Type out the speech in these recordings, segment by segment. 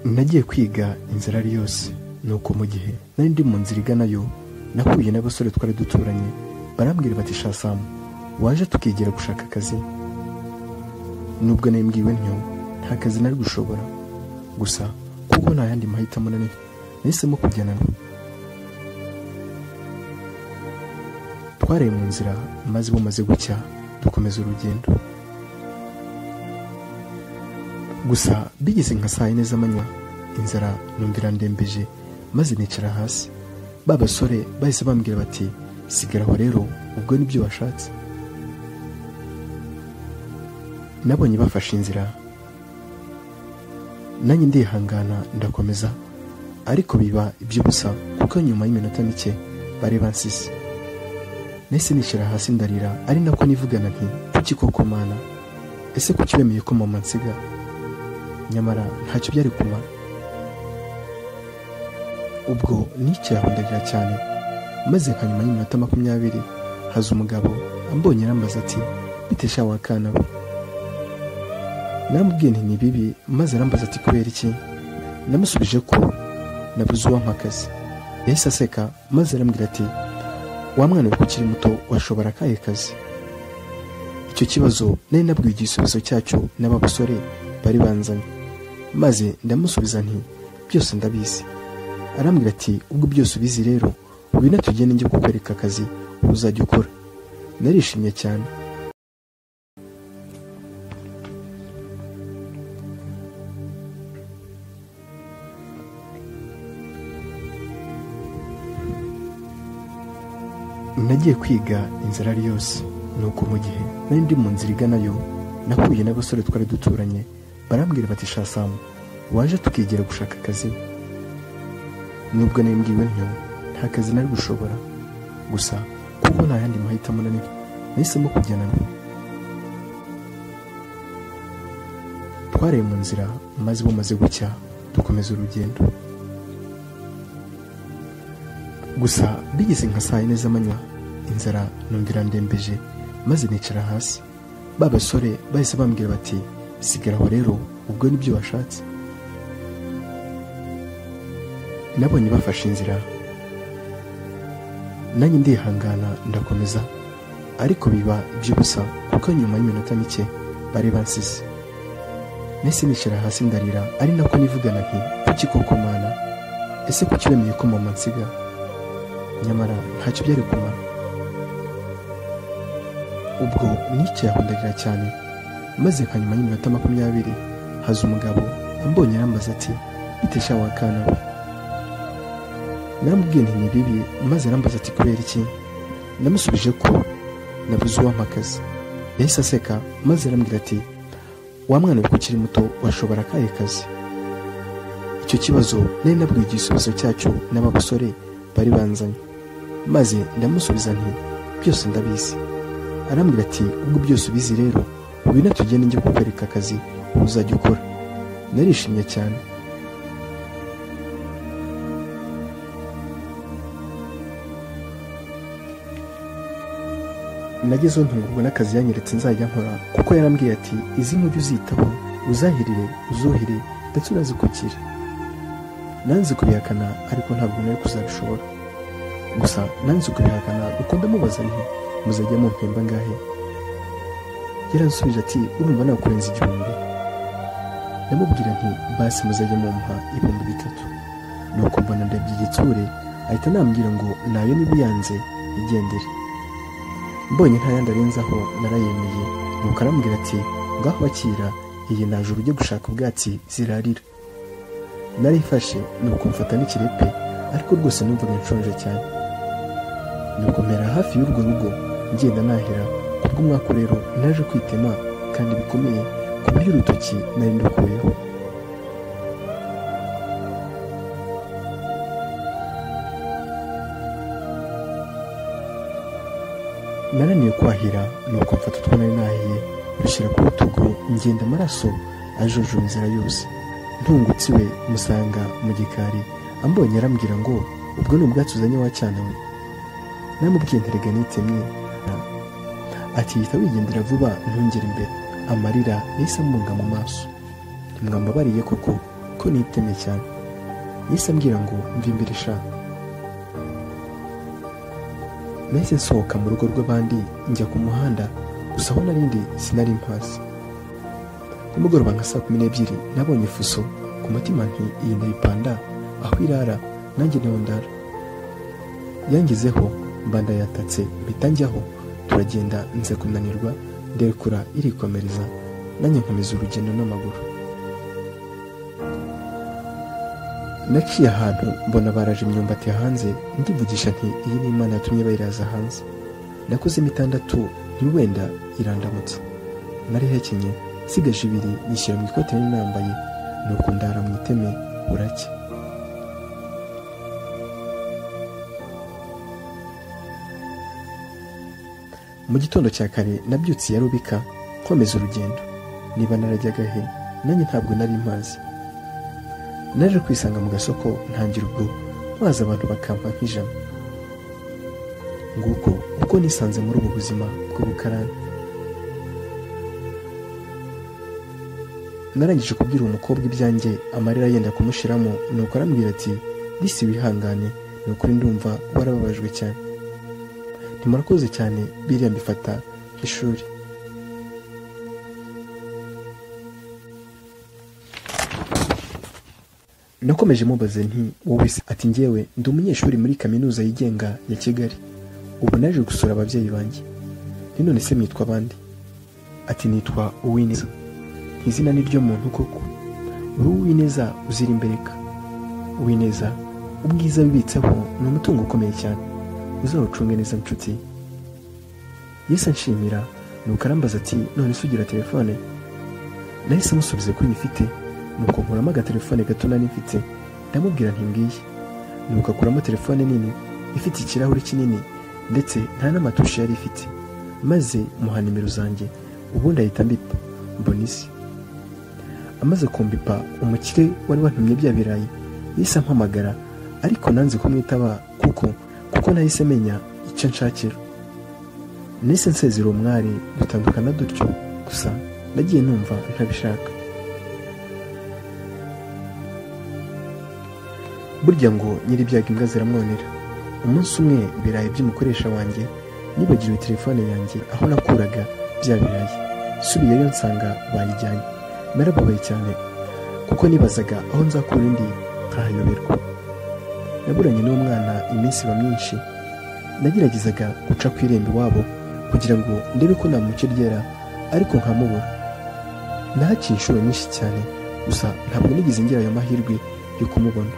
Nagiye kwiga inzira ari yose, nuko mu gihe nari ndi mu nzira iganayo nahuye n'abasore twari duturanye, barambwira bati sha Sam, waje tukigira gushaka akazi. Nubwo nari mbwiwe ntyo, nta kazi nari gushobora, gusa kuko nta yandi mahitamo nari, nahisemo kujyana nabo. Twaraye mu nzira, maze bumaze gucya dukomeza urugendo. Gusa bigeze nka saa 4 z'amanywa, inzara numva irandembeje, maze nicara hasi. Ba basore bahise bambwira bati sigara aho rero, ubwo nibyo washatse. Nabonye bafashe inzira, nanjye ndihangana ndakomeza, ariko biba iby'ubusa kuko nyuma y'iminota mike bari bansize. Nahise nicara hasi ndarira, ari nako nivugana nti kuki koko Mana, ese kuki wemeye ko mama nsiga? Nyamara ntacyo byari kumara. Ubwo nicaye aho ndarira cyane, maze nka nyuma y'iminota 20 haza umugabo ambonye arambaza ati bite sha wa kana we? Naramubwiye nti ni bibi, maze arambaza ati kubera iki? Namusubije ko nabuze uwampa akazi. Yahise aseka maze arambwira ati wa mwana we ukiri muto washobora akahe kazi? Icyo kibazo nari nabwiye igisubizo cyacyo n'aba basore bari banzanye, maze ndamusubiza nti byose ndabizi. Arambwira ati ubwo byose ubizi rero, ngwino tugende njye kukwereka akazi uzajya ukora. Narishimye cyane. Nagiye kwiga inzira ari yose, nuko mu gihe nari ndi mu nzira iganayo nahuye n'abasore twari duturanye, barambwira bati sha Sam, waje tukigira gushaka akazi. Nubwo nari mbwiwe ntyo, nta kazi nari gushobora, gusa kuko nta yandi mahitamo nari, nahisemo kujyana nabo. Twaraye mu nzira, maze bumaze gucya dukomeza urugendo. Gusa bigeze nka saa 4 z'amanywa, inzara numva irandembeje, maze nicara hasi. Ba basore bahise bambwira bati sigara aho rero, ubwo nibyo washatse. Nabonye bafashe inzira, nanjye ndihangana ndakomeza, ariko biba iby'ubusa kuko nyuma y'iminota mike bari bansize. Nahise nicara hasi ndarira, ari nako nivugana nti kuki koko Mana, ese kuki wemeye ko mama nsiga? Nyamara ntacyo byari kumara. Ubwo nicaye aho ndarira cyane, maze nka nyuma y'iminota 20 haza umugabo ambonye arambaza ati bite sha wa kana we? Naramubwiye nti ni bibi, maze arambaza ati kubera iki? Namusubije ko nabuze uwampa akazi. Yahise aseka maze arambwira ati wa mwana we ukiri muto washobora akahe kazi? Icyo kibazo nari nabwiye igisubizo cyacyo n'aba basore bari banzanye, maze ndamusubiza nti byose ndabizi. Arambwira ati ubwo byose ubizi rero, ngwino tugende njye kukwereka akazi uzajya ukora. Narishimye cyane. Nagezeho ntungurwa n'akazi yanyeretse nzajya nkora, kuko yarambwiye ati izi nkujya uzitaho, uzahirire, uzuhire ndetse unazikukire. Nanze kubihakana, ariko ntabwo nari kuzabishobora. Gusa nanze kubihakana kuko ndamubaza nti muzajya mumpemba angahe? Yaransubije ati urumva nakurenza 1000. Ndamubwira nti basi muzajya mumpa 3000. Nuko mbona ndebye igitsure, ahita anambwira ngo nayo niba uyanze igendere. Mbonye nta yandi arenzaho narayemeye. Nuko arambwira ati ngaho bakira iyi naje ujye gushaka ubwatsi zirarira. Narifashe nuko mfata n'ikirepe, ariko rwose numvaga nshonje cyane. Nuko mpera hafi y'urwo rugo ngenda nahira, kubw'umwaka rero naje kwitema kandi bikomeye ku buryo urutoki nari ndukuyeho. Nananiwe kwahira, nuko mfata utwo nari nahiye rushyira ku rutugu, ngenda amaraso ajojoba inzira yose. Ntungutse iwe musanga mu gikari, ambonye arambwira ngo ubwo ni ubwatsi uzanye wa cyana we? Namubwiye nti rega nitemye. Ati hita wigendera vuba ntungere imbere. Amarira yahise amunga mu maso. Ntimwambabariye koko? ko nitemye cyane. Yahise ambwira ngo mva imbere sha. Nahise nsohoka mu rugo rw'abandi njya ku muhanda, gusa aho narindi sinari mpazi. Nimugoroba nka 12:00 nabonye fuso, ku mutima nti iyi ndayipanda aho irara nanjye niho ndara. Yangezeho mba ndayatatse mpita njyaho, turagenda nze kunanirwa ndekura irikomereza, nanjye nkomeza urugendo n'amaguru. Naciye ahantu mbona baraje imyumbati hanze, ndivugisha nti iyi ni Imana yatumye bayiraza hanze. Nakozemo 6 ntiwenda irandamutse. Nari hekenye nsigaje 2 nyishyira mu ikote nari nambaye, nuko ndara mu iteme buracya. Mu gitondo cya kare nabyutse ya rubika nkomeza urugendo. Niba narajyaga he nanjye ntabwo nari mpazi. Naje kwisanga mu gasoko ntangira ubwo maze abantu bakampa nk'ijana. Nguko uko nisanze muri ubu buzima bw'ubukarani. Narangije kubwira uwo mukobwa ibyanjye, amarira yenda kumushiramo, nuko arambwira ati disi wihangane, ni ukuri ndumva warababajwe cyane. Ntimurakoze cyane, biriya mbifata nk'ishuri. Nakomeje mubaze nti wowe se? Ati njyewe ndi umunyeshuri muri kaminuza yigenga ya Kigali, ubu naje gusura ababyeyi banjye. Nti none se mwitwa bande? Ati nitwa Uwineza. Izina ni ryo muntu koko. Uri Uwineza uzira imbereka. Uwineza ubwiza bibitseho ni umutungo ukomeye cyane, uzawucunge neza nshuti. Yesu anshimira, nuko arambaza ati none se ugira telefone? Nahise musubiza ko nyifite, nuko nkuramo agatelefone gato nari mfite, ndamubwira nti ngiye. Nuko akuramo telefone nini ifite ikirahuri kinini ndetse nta n'amatushe yari ifite, maze muha nimero zanjye, ubundi ahita ambipa mbona isi. Amaze kumbipa, umukire wari wantumye bya birayi yahise ampamagara, ariko nanze kumwitaba kuko nahise menya icyo nshakira. Nahise nsezera uwo mwari dutandukana dutyo, gusa nagiye numva ntabishaka. Burya ngo nyir'ibyago imbwa ziramwonera. Umunsi umwe ibirayi by'umukoresha wanjye nibagiriwe telefone yanjye aho nakuraga bya birayi, subiyeyo nsanga bayijyanye. Narababaye cyane kuko nibazaga aho nzakura indi nkahayoberwa. Naburanye n'uwo mwana iminsi iba myinshi, nageragezaga guca ku irembo iwabo kugira ngo ndebe ko namuca iryera, ariko nkamubura. Nahaciye inshuro nyinshi cyane, gusa ntabwo nigeze ngira ayo mahirwe yo kumubona.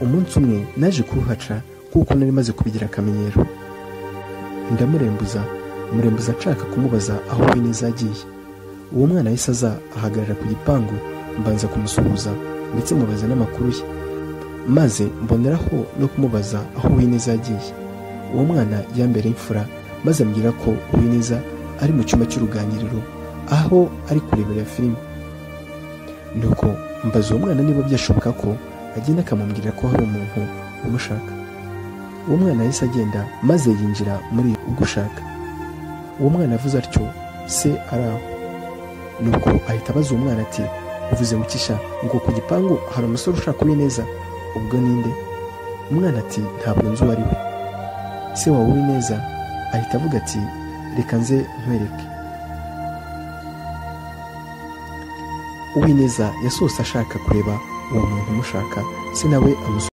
Umunsi umwe naje kuhaca kuko nari maze kubigira akamenyero, ndamurembuza murembuza nshaka kumubaza aho Uwineza agiye. Uwo mwana yahise aza ahagarara ku gipangu, mbanza kumusuhuza ndetse mubaza n'amakuru ye, maze mboneraho no kumubaza aho Uwineza agiye. Uwo mwana yambereye imfura, maze ambwira ko Uwineza ari mu cyumba cy'uruganiriro aho ari kurebera filime. Nuko mbaza uwo mwana niba byashoboka ko agenda akamubwira ko hari umuntu umushaka. Uwo mwana yahise agenda maze yinjira muri ugushaka. Uwo mwana avuze atyo se ari aho. Nuko ahita abaza uwo mwana ati uvuze mukisha ngo ku gipangu hari umusore ushaka Uwineza, ubwo ninde? Umwana ati ntabwo nzi uwo ari we. Se wa Uwineza ahita avuga ati reka nze nkwereke. Uwineza yasohotse ashaka kureba uwo muntu umushaka, se nawe amusubiza